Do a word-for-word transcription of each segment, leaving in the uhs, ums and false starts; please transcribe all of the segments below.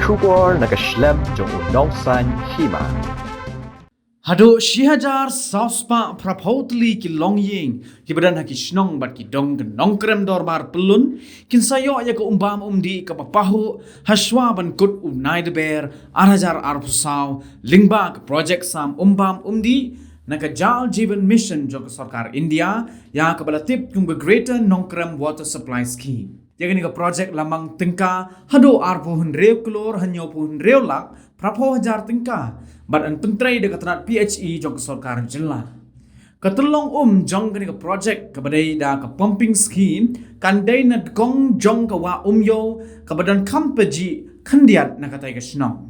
Khubor na ka shlem jong u Nongsaiñ Hima. Haduh shi hajar saw spah phraphew tylli ki longïing kiba don ha ki shnong bad ki dong ka Nongkrem Dorbar Pyllun kin sa ïoh ïa ka umbam umdih kaba pahuh hashwa ban kut u Naidaber ar hajar arphew saw lyngba ka projek sam umbam umdih na ka Jal Jeevan Mission jong ka Sorkar India, ïa kaba la tip kum ka Greater Nongkrem Water Supply Scheme. Ïa kane ka projek la mang tyngka haduh arphew hynriew klur hynñiewphew hynriew lak phraphew hajar tyngka bad yn pyntrei da ka tnat P H E jong ka Sorkar Jylla. Ka tyllong um jong kane ka projek kaba dei da ka pumping scheme kan dei na dkong jong ka Wah Umïew kaba don kham pajih khyndiat na katei ka shnong.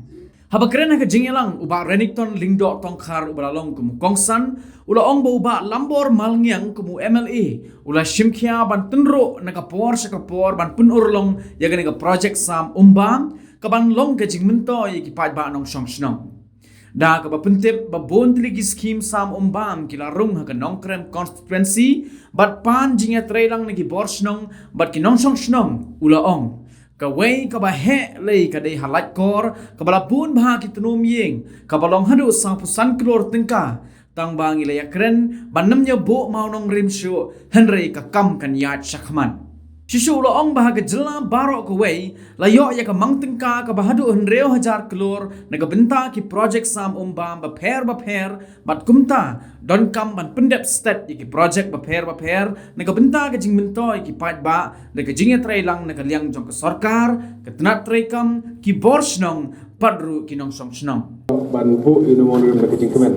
Haba kren ha ka jingïalang u Bah Renikton Lyngdoh Tongkhar uba la long kum u kongsan, u la ong ba u Bah Lambor Malngiang kum u M L A u la shimkhia ban tynruh na ka por sha ka por ban pynurlong ïa kane ka projek sam umbam kaban long ka jingmyntoi ïa ki paidbah nongshong shnong. Da kaba pyntip ba bun tylli ki skhim sam umbam ki la rung ha ka Nongkrem constituency bad pan jingïatreilang na ki bor shnong bad ki nongshong shnong, u la ong. Kawei kaba heh lei ka dei ha Laitkor kaba la bun bha ki tnum ïing kaba long haduh sawphew san klur tyngka. Tang ba ngi la ïakren ban nym ïa buh mawnongrim shuh hynrei ka kam kan ïaid shakhmat. Shisha u la ong ba ha ka jylla baroh kawei la ïoh ïa ka mang tyngka kaba haduh hynriew hajar klur na ka bynta ki projek sam umbam bapher bapher bad kumta donkam ban pyndep stet ïa ki projek bapher bapher na ka bynta ka jingmyntoi ïa ki paidbah da ka jingïatreilang na ka liang jong ka sorkar, ka tnat treikam, ki bor shnong bad ruh ki nongshong shnong. Ban buh ïa u memorandum da ka jingkmen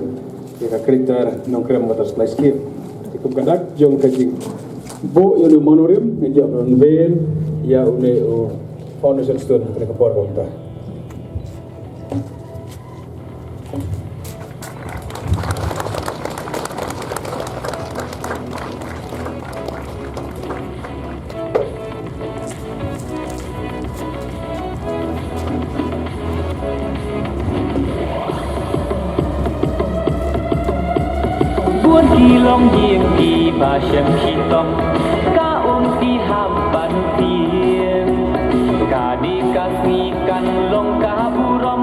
ïa ka Greater Nongkrem Water Supply Scheme. Te kum ka dak jong ka jingbuh ïa u memorandum, ngin ïoh ban ven ïa une u foundation stone ha ka por ba mynta. Bun ki longïing kiba shem shitom, ka um ki hap ban tieng. Kane ka sngi kan long ka burom,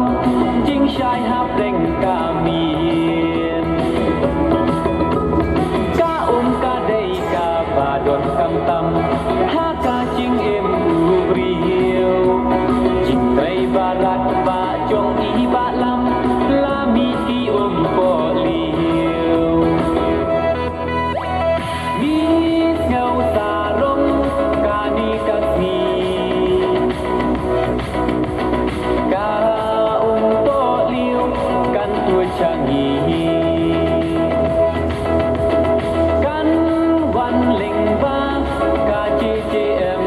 jingshai hapdeng ka mih. Ka um ka dei kaba donkam tam ha ka jingim u briew. Jingtrei barat ba jong i Bah Lam, la mih ki um pohliew. Ngi sngew sarong kane ka sngi. Ka um pohliew kan tuid sha ngi. Kan wan lyngba ka J J M.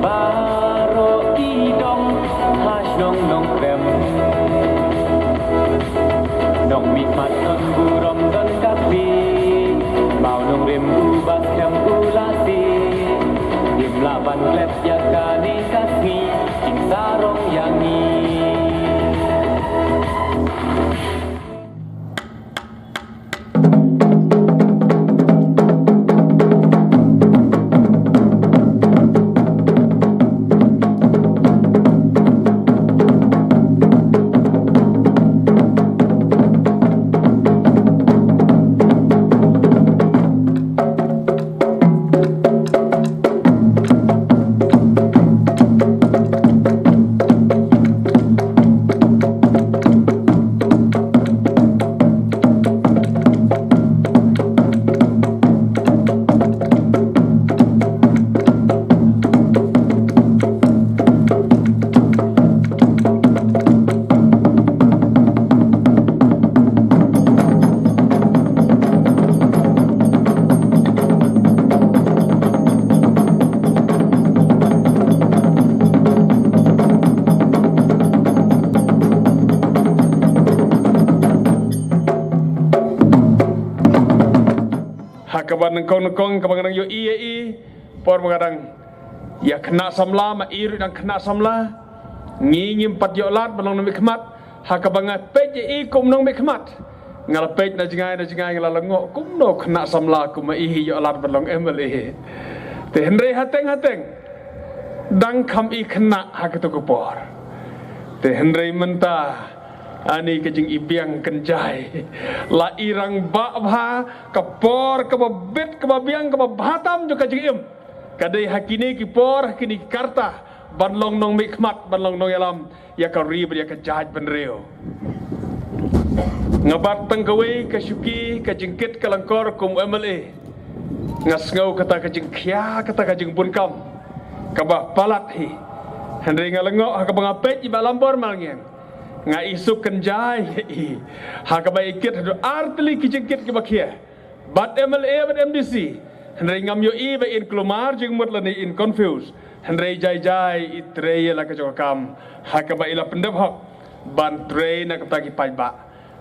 Baroh ki dong ha shnong Nongkrem. Nongmihkhmat don burom don ka kti. Mawnongrim uba skhem u la sih. Ngim lah ban klet ïa kane ka sngi. Jingsarong ïa ngi. Ha kaba nyngkong nyngkong kaba nga dang ïohi ïa i, por ba nga dang ïa khynnah samla, ma i ruh dang khynnah samla. Ngi ngim pat ïoh lad ban long nongmihkhmat. Ha kaba nga peit ïa i kum nongmihkhmat, nga la peit na jngai na jngai, nga la lyngngoh kumno khynnah samla kum ma i hi ïoh lad ban long M L A. Te hynrei hateng hateng Dang kham i khynnah ha kato ka por. Te hynrei mynta ani ka jing i biang kynjai la i rangbah bha, ka por kaba bit, kaba biang, kaba bha tam jong ka jingim ka dei ha kine ki por, ha kine ki karta ban long nongmihkhmat, ban long nongïalam ïa ka ri bad ïa ka jaitbynriew. Nga bat tang kawei ka shuki, ka jingkit ka lyngkor kum MLA. Nga sngew kata ka jingkhia, kata ka jingbun kam kaba palat hi. Hynrei nga lyngngoh ha kaba nga peit i Bah Lambor Malngiang, nga i suk kynjai ïa i ha kaba i kit haduh artylli ki jingkit kiba khia. Bat MLA, bat MDC. Hynrei ngam ïohi ba in kulmar jingmut lane in confuse. Hynrei jai jai i trei ïa la ka jong ka kam ha kaba i la pyndep hok ban trei na kata ki paidbah.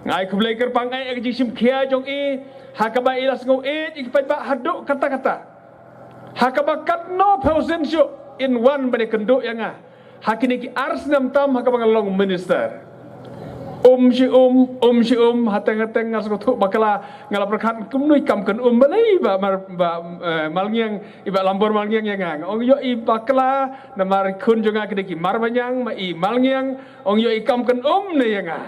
Nga ai khublei kyrpang ïa ka jingshim khia jong i ha kaba i la sngew ïeit ïa ki paidbah haduh katta katta. Ha kaba katno phew sien shuh in wan ban ïakynduh ïa nga ha kine ki ar snem tam ha kaba nga long minister. Um shi um, um shi um, hateng hateng nga sngewthuh bakla, nga la pyrkhat kumno i kam kan um balei ba Malngiang, i Bah Lambor Malngiang ïa nga. Nga ong ïoh i bakla namar khun jong nga ki dei ki Marbaniang, ma i Malngiang, ong ïoh i kam kan um ne ïa nga.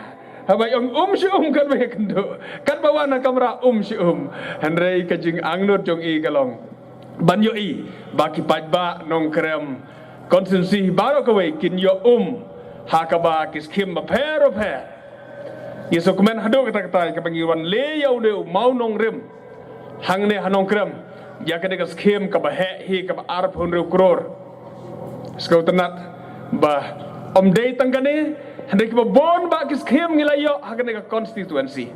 Haba ong um shi um katba ïakynduh, katba wan ha kamra um shi um. Hynrei ka jingangnud jong i ka long ban ïohi ba ki paidbah Nongkrem constituency baroh kawei kin ïoh um ha kaba ki skhim bapher bapher. Ngi sngewkmen haduh katta katta kaba ngi wan leh ïa une u mawnongrim hangne ha Nongkrem ïa kane ka skhim kaba heh hi kaba arphew hynriew klur. Sngewtynnat ba ym dei tang kane, hynrei kiba bun bah ki skhim ngi la ïoh ha kane ka constituency.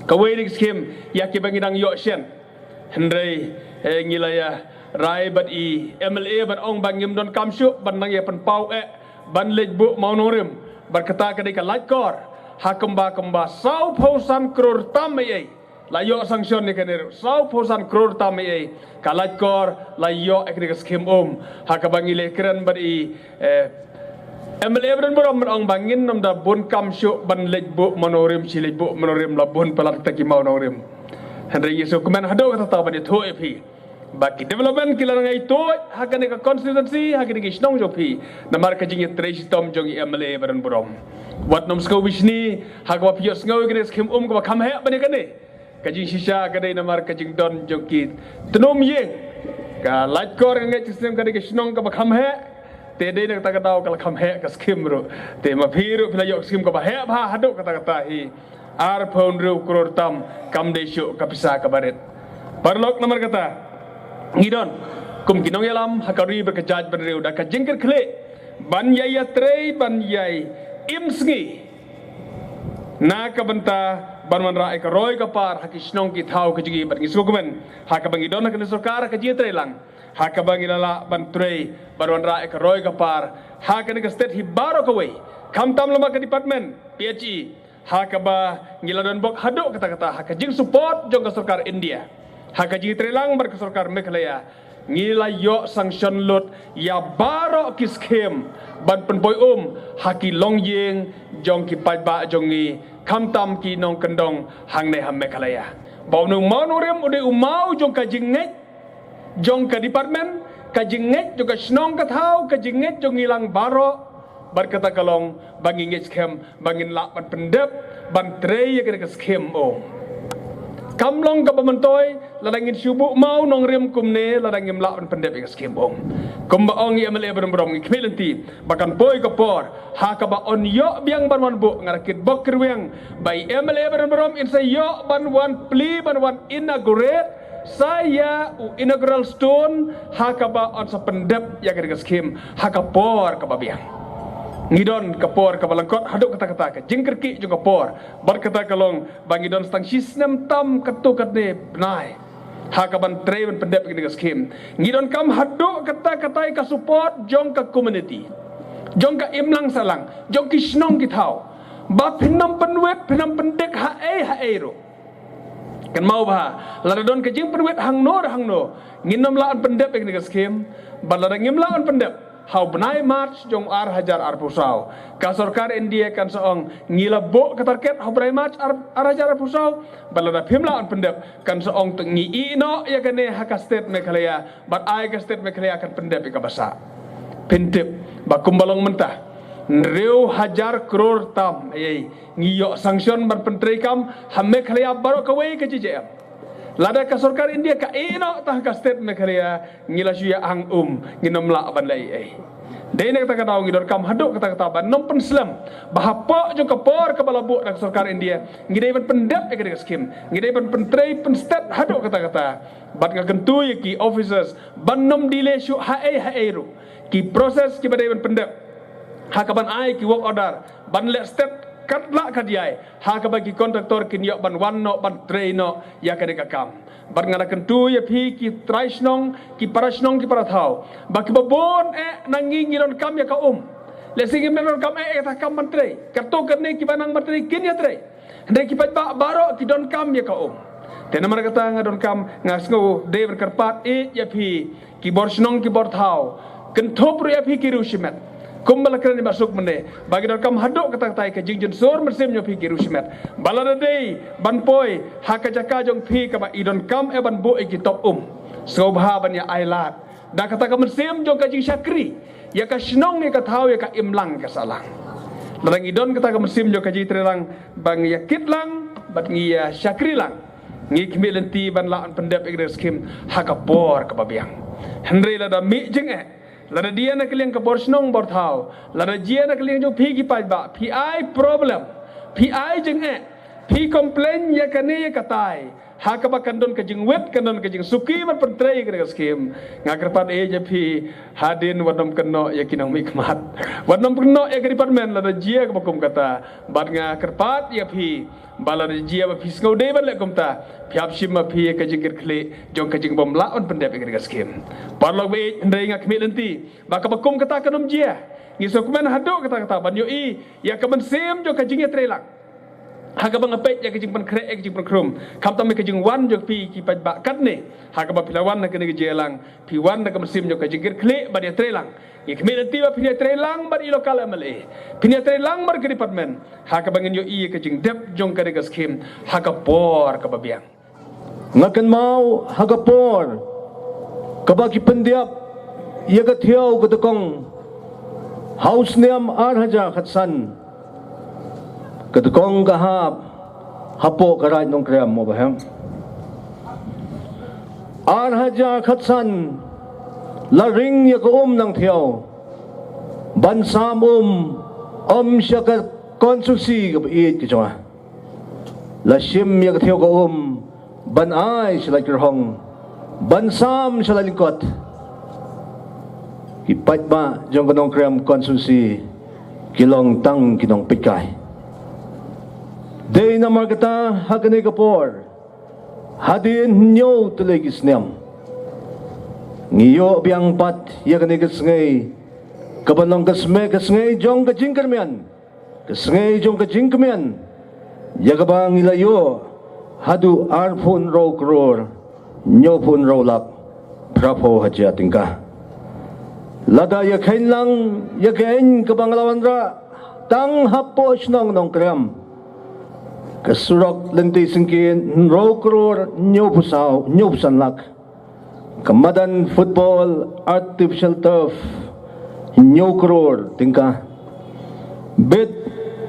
Kawei na ki skhim ïa kiba ngi dang ïoh shen. Hynrei ngi la ïa rai bad i MLA ban ong ba ngim donkam shuh ban nang ïa pynpaw eh ban leit buh mawnongrim. Bad kata ka dei ka laitkor ha kumba kumba sawphew san klur tam ei ei. La ïoh sanction ïa kane ruh sawphew san klur tam ei ei. Ka laitkor la ïoh ïa kane ka skhim um ha kaba ngi la kren bad i MLA Bah Donburom ban ong ba ngin ym da bun kam shuh ban leit buh mawnongrim, shi leit buh mawnongrim la bun palat kita ki mawnongrim. Hynrei ngi sngewkmen haduh katta katta ban ïathuh ïa phi ba ki development ki la nang ïathuh ha kane ka constituency, ha kane ka shnong jong phi namar ka jingïatrei shitom jong i MLA Bah Donburom. Wat nym sngew bishni ha kaba phi ïohsngew ïa kane ka skhim um kaba kham heh ban ïa kane. Ka jingshisha ka dei namar ka jingdon jong ki tnum ïing. Ka laitkor ka ngeit ka snem ka dei ka shnong kaba kham heh. Te dei na kata ka daw ka la kham heh ka skhim ruh. Te ma phi ruh phi la ïoh ka skhim kaba heh bha haduh katta katta hi. Arphew hynriew klur tam kam dei shuh ka pisa kaba rit. Paralok namar kata ngi don kum ki nongïalam ha ka ri bad ka jaitbynriew da ka jingkyrkhu ban ïai ïatrei ban ïai im sngi na ka bynta ban wanrah ïa ka roi ka par ha ki shnong ki thaw ka jong ngi bad ngi sngewkmen ha kaba ngi don ha kane ka sorkar ha ka jingïatreilang ha kaba ngi la lah ban trei ban wanrah ïa ka roi ka par ha kane ka state hi baroh kawei, khamtam lem bad ka department PHE ha kaba ngi la don bok haduh katta katta ha ka jingsupport jong ka sorkar India ha ka jingtreilang bad ka sorkar Meghalaya. Ngi la ïoh sanction lut ïa baroh ki skhim ban pynpoi um ha ki longïing jong ki paidbah jong ngi, khamtam ki nongkyndong hangne ha Meghalaya. Ba une u mawnongrim u dei u maw jong ka jingngeit jong ka department, ka jingngeit jong ka shnong ka thaw, ka jingngeit jong ngi lang baroh. Bad kata ka long ba ngi ngeit skhem ba ngin lah ban pyndep ban trei ïa kane ka skhim um. Kam long kaba myntoi lada ngin shu buh mawnongrim kumne lada ngim lah ban pyndep ïa ka skhim um. Kumba ong i MLA Bah Donburom ngi khmih lynti ba kan poi ka por ha kaba yn ïoh biang ban wan buh, nga la kitbok kitrwiang ba i MLA Bah Donburom in sa ïoh ban wan plie ban wan inaugurate sa ïa u inaugural stone ha kaba yn sa pyndep ïa kane ka skhim ha ka por kaba biang. Ngi don ka por kaba lyngkot haduh katta katta ka jingkyrkieh jong ka por bad kata ka long ba ngi don tang shi snem tam katto katne bnai ha kaban trei ban pyndep ïa kane ka skhim. Ngi donkam haduh katta katta ka support jong ka community, jong ka imlang sahlang, jong ki shnong ki thaw ba phin ym pynwit phin ym pyndik ha ei ha ei ruh. Kan mau bha lada don ka jingpynwit hangno da hangno ngin ym lah ban pyndep ïa kane ka skhim. Bad lada ngim lah ban pyndep ha u bnai March jong ar hajar arphew saw ka sorkar India kan sa ong ngi la buh ka target ha u bnai March ar hajar arphew saw. Bad lada phim lah ban pyndep kan sa ong to ngi ïeh noh ïa kane ha ka state Meghalaya bad ai ka state Meghalaya kan pyndep ïa kaba sah. Pyntip ba kumba long mynta, hynriew hajar klur tam, ei, ngi ïoh sanction ban pyntreikam ha Meghalaya baroh kawei ka J J M. Lada ka sorkar India ka ïeh noh tang ka state Meghalaya, ngi la shu ïa ang um, ngin ym lah ban leh ei ei. Dei na kata ka daw ngi donkam haduh katta katta ban ym pynslem ba hapoh jong ka por kaba la buh da ka sorkar India, ngi dei ban pyndep ïa kane ka skim, ngi dei ban pyntrei pynstet haduh katta katta. Bad nga kyntu ïa ki officers ban ym delay shuh ha ei ha ei ruh. Ki process kiba dei ban pyndep ha kaban ai ki work order ban leh stet katba lah katba ïai, ha kaba ki contractor kin ïoh ban wan noh ban trei noh ïa kane ka kam. Bad nga la kyntu ïa phi ki trai shnong, ki para shnong, ki para thaw, ba kiba bun eh na ngi ngi donkam ïa ka um. Lehse ngim donkam eh ïa kata ka kam ban trei, katto katne kiba nang ban trei kin ïa trei. Hynrei ki paidbah baroh ki donkam ïa ka um. Te namar kata nga donkam, nga sngew dei ban kyrpad ïa phi ki bor shnong, ki bor thaw, kynthup ruh ïa phi ki riew shimet, kumba la kren i Bah Suk mynne, ba ki donkam haduh katta katta ka jingjynsur mynsiem jong phi ki riew shimet, ba lada dei ban poi ha ka jaka jong phi kaba i donkam eh ban buh ïa ki top um, sngewbha ban ïa ai lad da kata ka mynsiem jong ka jingshakri ïa ka shnong, ïa ka thaw, ïa ka imlang ka sahlang. Lada ngi don kata ka mynsiem jong ka jingtreilang, ba ngi ïa kit lang bad ngi ïa shakri lang, ngi khmih lynti ban lah ban pyndep ïa kane ka skim ha ka por kaba biang. Hynrei lada mih jingeh, lada jia na ka liang ka bor shnong bor thaw, lada jia na ka liang jong phi ki paidbah, phi ai problem, phi ai jingeh, phi complain ïa kane ïa katai, ha kaba kan don ka jingwit, kan don ka jingsuki ban pyntrei ïa kane ka skim, nga kyrpad ïa phi, hadien wat nym kynnoh ïa ki nongmihkhmat, wat nym kynnoh ïa ka department lada jia kaba kum kata. Bad nga kyrpad ïa phi ba lada jia ba phi sngew dei ban leh kumta, phi hap shim ma phi ïa ka jingkitkhlieh jong ka jingbym lah ban pyndep ïa kane ka skim. Paralok ba ïeit, hynrei nga khmih lynti ba kaba kum kata kan ym jia. Ngi sngewkmen haduh katta katta ban ïohi ïa ka mynsiem jong ka jingïatreilang. Ha kaba nga peit ïa ka jingpynkhreh, ïa ka jingpynkhrum, khamtam ïa ka jingwan jong phi ki paidbah katne, ha kaba phi la wan na kane ka jingïalang, phi wan da ka mynsiem jong ka jingkitkhlieh ban ïatreilang. Ngi khmih lynti ba phin ïatreilang bad i local M L A, phin ïatreilang bad ka department, ha kaba ngin ïohi ïa ka jingdep jong kane ka skim ha ka por kaba biang. Nga kynmaw ha ka por kaba ki pyndiap ïa ka thiaw ka dkong ha u snem ar hajar khatsan, ka dkong ka hap hapoh ka Raid Nongkrem, mo ba hem? Ar hajar khatsan la ring ïa ka um nangthiaw ban sam um, ym sha ka constituency kaba ïeit ka jong nga. La shim ïa ka thiaw ka um ban ai sha Laitkyrhong, ban sam sha Laitlingkot. Ki paidbah jong ka Nongkrem constituency ki long tang ki nongpeitkai. Dei namar kata ha kane ka por, hadien hynñiew tylli ki snem, ngi ïoh biang pat ïa kane ka sngi, kaba long ka snem, ka sngi jong ka jingkyrmen, ka sngi jong ka jingkmen, ïa kaba ngi la ïoh haduh arphew hynriew klur hynñiewphew hynriew lak phraphew hajar tyngka. Lada ïa kheiñ lang ïa ka aiñ kaba nga la wanrah tang hapoh shnong Nongkrem, ka surok lynti syngkien hynriew klur hynñiewphew saw, hynñiewphew san lak. Ka madan football artificial turf hynñiew klur tyngka. Bad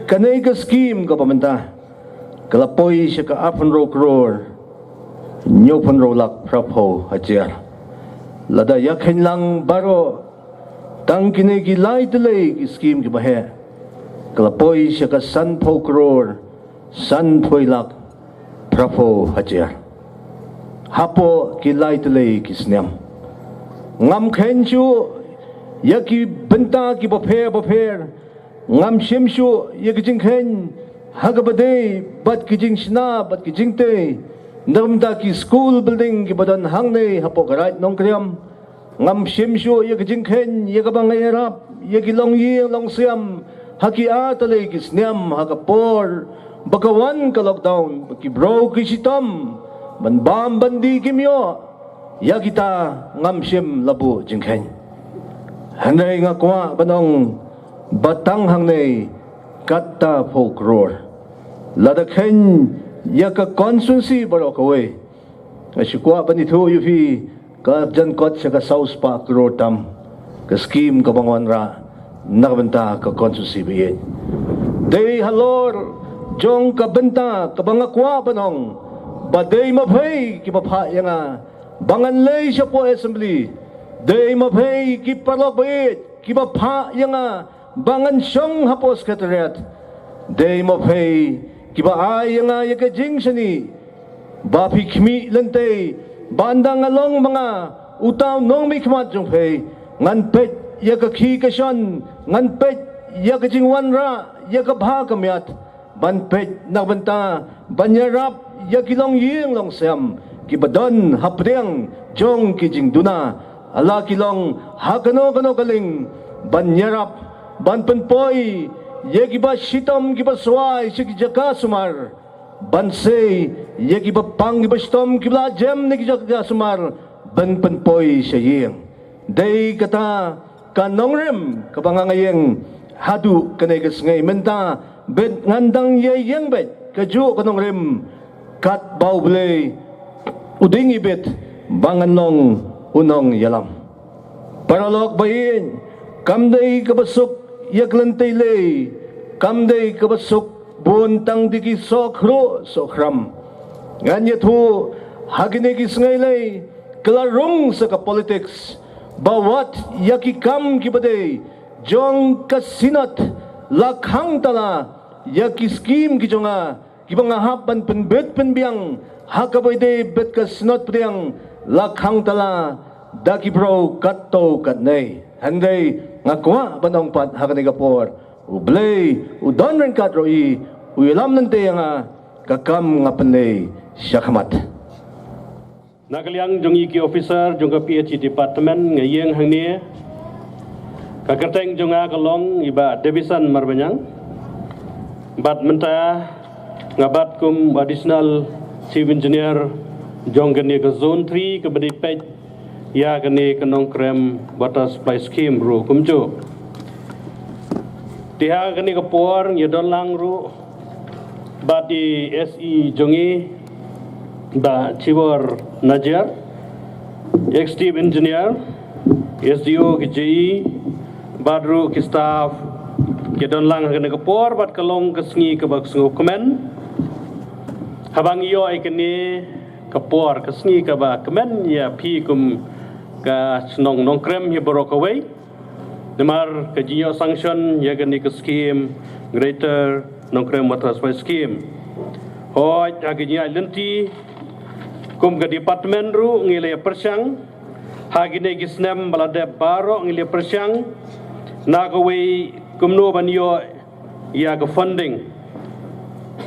kane ka skim kaba mynta ka la poi sha ka arphew hynriew klur hynñiewphew hynriew lak phraphew hajar. Lada ïa kheiñ lang baroh tang kine ki lai tylli ki skim kiba heh, ka la poi sha ka sanphew klur sanphew lak phraphew hajar hapoh ki lai tylli ki snem. Ngam kheiñ shuh ïa ki bynta kiba pher ba pher, ngam shim shuh ïa ka jingkheiñ ha kaba dei bad ka jingshna bad ka jingtei na ka bynta ki school building kiba don hangne hapoh ka Raid Nongkrem. Ngam shim shuh ïa ka jingkheiñ ïa kaba nga ïarap ïa ki longïing longsiam ha ki ar tylli ki snem, ha ka por ba ka wan ka lockdown, ba ki briew ki shitom ban bam ban dih kim ïoh. Ïa kita ngam shym la buh jingkheiñ. Hynrei nga kwah ban ong ba tang hangne katta phew klur, lada kheiñ ïa ka constituency baroh kawei, nga shu kwah ban ithuh ïa phi, ka jan kot sha ka saw spah klur tam. ka skim kaba nga wanrah na ka bynta ka konstituensi ba ïeit. Dei halor jong ka bynta kaba nga kwah ban ong ba dei mapei kiba phah ïa nga ba ngan leit shapoh assembly. Dei mapei ki paralok ba ïeit kiba phah ïa nga ba ngan shong hapoh secretariat. Dei mapei kiba ai ïa nga ïa ka jingshaniah ba phi khmih lynti ba ynda nga long ma nga uta u nongmihkhmat jong phi, ngan peit ïa ka khih ka shon, ngan peit ïa ka jingwanrah ïa ka bha ka miat, ban peit na ka bynta ban ïarap ïa ki longïing longsem kiba don hapdeng jong ki jingduna, ha la ki long ha kano kano ka liang, ban ïarap ban pynpoi ïa kiba shitom kiba swai sha ki jaka sumar, ban sei ïa kiba pang kiba shitom kiba la jem na ki jaka sumar, ban pynpoi sha ïing. Dei kata ka nongrim kaba nga ïeng haduh kane ka sngi mynta, bad ngan dang ïeng bad kajuh ka nongrim katba U Blei u dang ibit ba ngan long u nongïalam. Paralok ba ïeit, kam dei kaba suk ïa ka lynti lei, kam dei kaba suk bun tang da ki soh khruh soh khram. Ngan ïathuh ha kine ki sngi lei ka la rung sa ka politics ba wat ïa ki kam kiba dei jong ka Synod la khang tala ïa ki skim ki jong nga kiba nga hap ban pynbit pynbiang ha kaba ïadei bad ka Synod pdiang la khang tala da ki briew katto katne. Hynrei nga kwah ban ong pat ha kane ka por, U Blei u don ryngkat ruh ïa u, ïalam lynti ïa nga, ka kam nga pynleit sha khmat. Na ka liang jong ngi ki officer jong ka P H E department, nga ïeng hangne ka kyrteng jong nga ka long i Bah Davison Marbaniang. Bad mynta nga bat kum additional chief engineer jong kane ka zone three kaba dei peit ïa kane ka Nongkrem Water Supply Scheme ruh kumjuh. Te ha kane ka por ngi don lang ruh bad i S E jong ngi, Bah Chibor Najiar, Executive Engineer, S D O ki J E, bad ruh ki staff ki don lang ha kane ka por, bad ka long ka sngi kaba sngewkmen. Haba ngi ïoh ïa kane ka por, ka sngi kaba kmen ïa phi kum ka shnong Nongkrem hi baroh kawei. Namar ka jingïoh sanction ïa kane ka skim Greater Nongkrem Water Supply Scheme. Hooid, ha ka jingïaid lynti kum ka department ruh ngi la ïa pyrshang ha kine ki snem ba la dep baroh ngi la ïa pyrshang na kawei kumno ban ïoh ïa ka funding.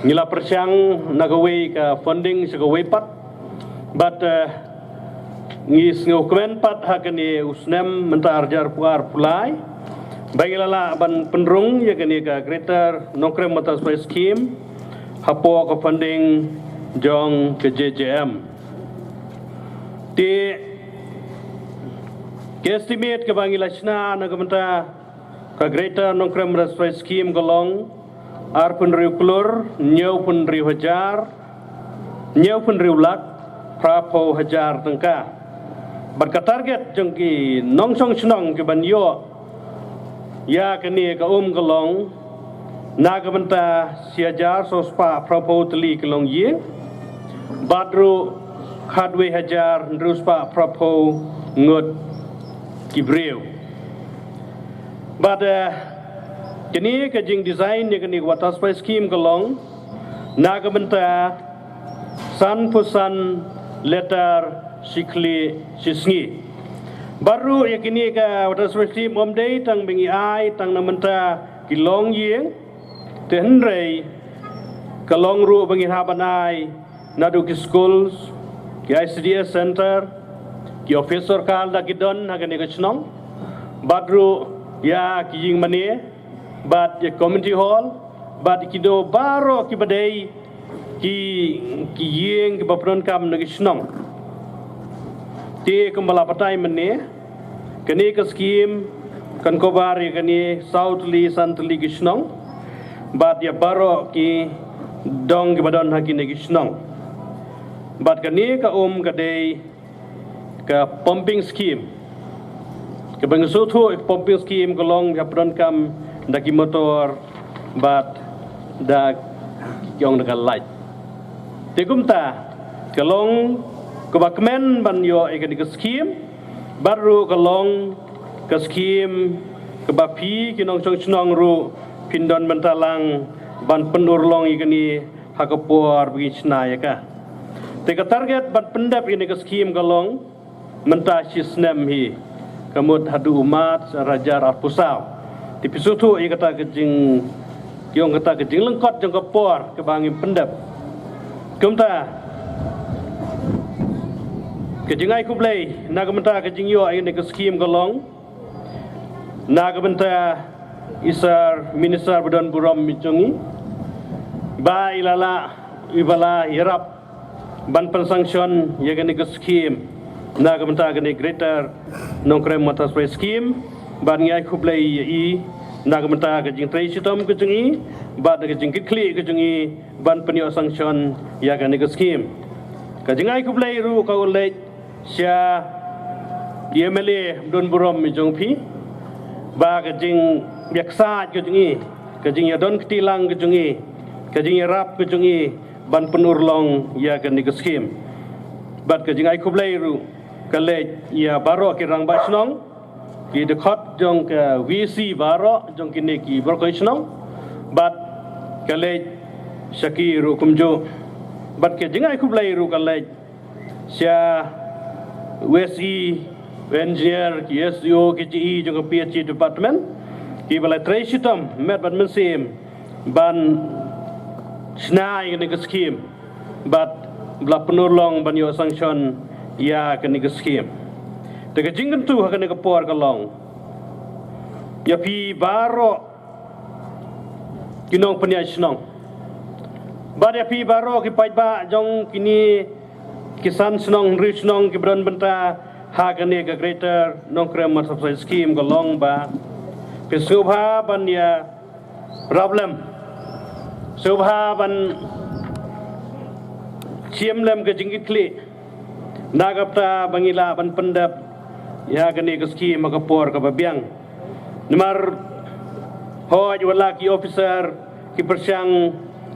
Ngi la pyrshang na kawei ka funding sha kawei pat. Bad, eh, ngi sngewkmen pat ha kane u snem mynta arhajar arphew ar arphew lai ba ngi la lah ban pynrung ïa kane ka Greater Nongkrem Water Supply Scheme hapoh ka funding jong ka J J M. Te ka estimate kaba ngi la shna na ka bynta ka Greater Nongkrem Water Supply Scheme ka long arphew hynriew klur hynñiewphew hynriew hajar hynñiewphew hynriew lak phraphew hajar tyngka. Bad ka target jong ki nongshong shnong ki ban ïoh ïa kane ka um ka long na ka bynta shi hajar saw spah phraphew tylli ki longïing bad ruh khatwei hajar hynriew spah phraphew ngut ki briew. Bad, eh, kane ka jingdesign ïa kane ka Water Supply Scheme ka long na ka bynta sanphew san liter shi khlieh shi sngi. Bad ruh ïa kane ka Water Supply Scheme ym dei tang ba ngi ai tang na bynta ki longïing, te hynrei ka long ruh ba ngi hap ban ai naduh ki schools, ki I C D S center, ki office sorkar lada ki don ha kane ka shnong, bad ruh ïa ki ïing mane, bad ïa community hall, bad ïa kito baroh kiba dei ki, ki ïing kiba pyndonkam na ki shnong. Te kumba la batai mynne, kane ka skim kan cover ïa kane saw tylli san tylli ki shnong bad ïa baroh ki dong kiba don ha kine ki shnong. Bad kane ka um ka dei ka pumping scheme. Kaba ngi sngewthuh ïa ka pumping scheme ka long ïa pyndonkam da ki motor bad da ki ong da ka light. Te kumta ka long kaba kmen ban ïoh ïa kane ka scheme bad ruh ka long ka scheme kaba phi ki nongshong shnong ruh phin don bynta lang ban pynurlong ïa kane ha ka por ba ngi shna ïa ka. Te ka target ban pyndep ïa kane ka scheme ka long mynta shi snem hi, ka mut haduh u March ar hajar arphew saw. Te phi sngewthuh ïa kata ka jing, ki ong kata ka jinglyngkot jong ka por kaba ngim pyndep. Kumta ka jingai khublei na ka bynta ka jingïoh ïa kane ka scheme ka long na ka bynta i Sir Minister ba don burom i jong ngi ba i la lah, i ba la ïarap ban pynsanction ïa kane ka scheme na ka bynta kane Greater Nongkrem Watershed Scheme. Bad ngi ai khublei ïa i na ka bynta ka jingtrei shitom ka jong i bad ka jingkitkhlieh ka jong i ban pynïoh sanction ïa kane ka scheme. Ka jingai khublei ruh ka leit sha i M L A ba don burom i jong phi ba ka jingïaksaid ka jong i, ka jingïadon kti lang ka jong i, ka jingïarap ka jong i ban pynurlong ïa kane ka scheme. Bad ka jingai khublei ruh ka leit ïa baroh ki rangbah shnong, ki dkhot jong ka V C baroh jong kine ki baroh ki shnong. Bad ka leit sha ki ruh kumjuh. Bad ka jingai khublei ruh ka leit sha u S E, u engineer, ki S D O, ki G E jong ka P H E department, ki ba la trei shitom met bad mynsiem ban shna ïa kane ka scheme bad ba la pynurlong ban ïoh sanction ïa kane ka scheme. Te ka jingkyntu ha kane ka por ka long ïa phi baroh ki nongpynïaid shnong bad ïa phi baroh ki paidbah jong kine ki san shnong hynriew shnong ki ba don bynta ha kane ka Greater Nongkrem Watershed Scheme ka long ba phi sngewbha ban ïarap lem, sngewbha ban shim lem ka jingkitkhlieh na ka bynta ba ngi lah ban pyndep ïa kane ka scheme ha ka por kaba biang. Namar hooid wat la ki officer ki pyrshang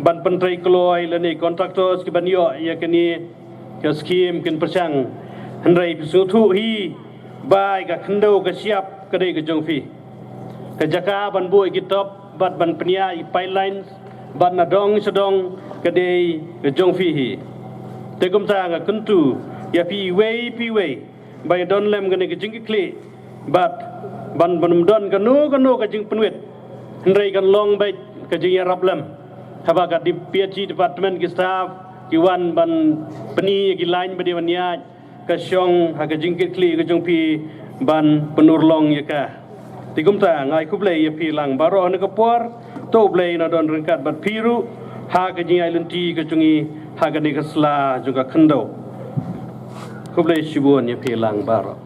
ban pyntrei kloi lane contractors ki ban ïoh ïa kane ka scheme kin pyrshang, hynrei phi sngewthuh hi ba ka khyndew ka shyiap ka dei ka jong phi. Ka jaka ban buh ïa ki top bad ban pynïaid ïa ki pipelines bad na dong sha dong ka dei ka jong phi hi. Te kumta nga kyntu ïa phi iwei pa iwei ba ïa don lem kane ka jingkitkhlieh bad ban, ban ym don kano kano ka jingpynwit, hynrei kan long beit ka jingïarap lem. Haba ka P H E department ki staff ki wan ban pyni ïa ki line ba dei ban ïaid, ka shong ha ka jingkitkhlieh ka jong phi ban pynurlong ïa ka. Te kumta nga ai khublei ïa phi lang baroh ha kane ka por. To U Blei un don ryngkat bad phi ruh ha ka jingïaid lynti ka jong ngi ha kane ka sla jong ka khyndew. Khublei shibun ïa phi lang baroh.